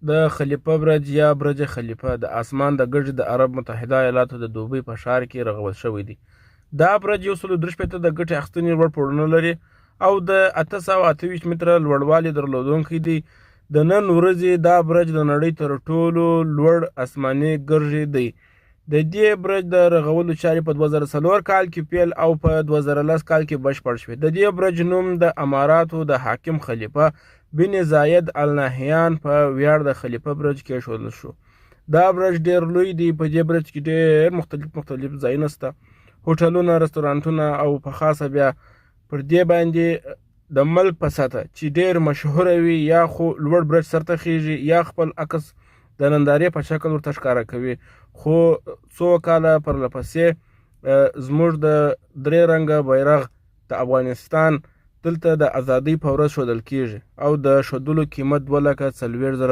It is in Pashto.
د خلیفه برج یا برج خلیفه د اسمان د ګږې د عرب متحده ایالاتو د دوبۍ په ښار کې رغول شوی دی. دا برج 163 د ګټې اخیستنې لوړ پوړونه لري او د 828 متره لوړوالي درلودونکی دی. د نن ورځې دا برج د نړۍ تر ټولو لوړ اسماني ګرځي دی. د دې برج د رغولو چارې په 2004 کال کې پیل او په 2010 کال کې بشپړ شوې. د دې برج نوم د اماراتو د حاکم خلیفه بن زاید النهیان په ویاړ د خلیفه برج کېښودل شو. دا برج ډیر لوی دی. په دې برج کې ډیر مختلف مختلف ځایونه شته، هوټلونه، رستورانتونه او په خاصه بیا پر دې باندې د ملک په سطح چې ډیر مشهوره وي، یا خو لوړ برج سرته خیږي یا خپل عکس د نندارې په شکل ورته ښکاره کوي. خو څو کاله پرله پسې زموږ د درې رنګه بیرغ د افغانستان دلته د ازادۍ په ورځ ښودل کیږي او د ښودلو قیمت 240,000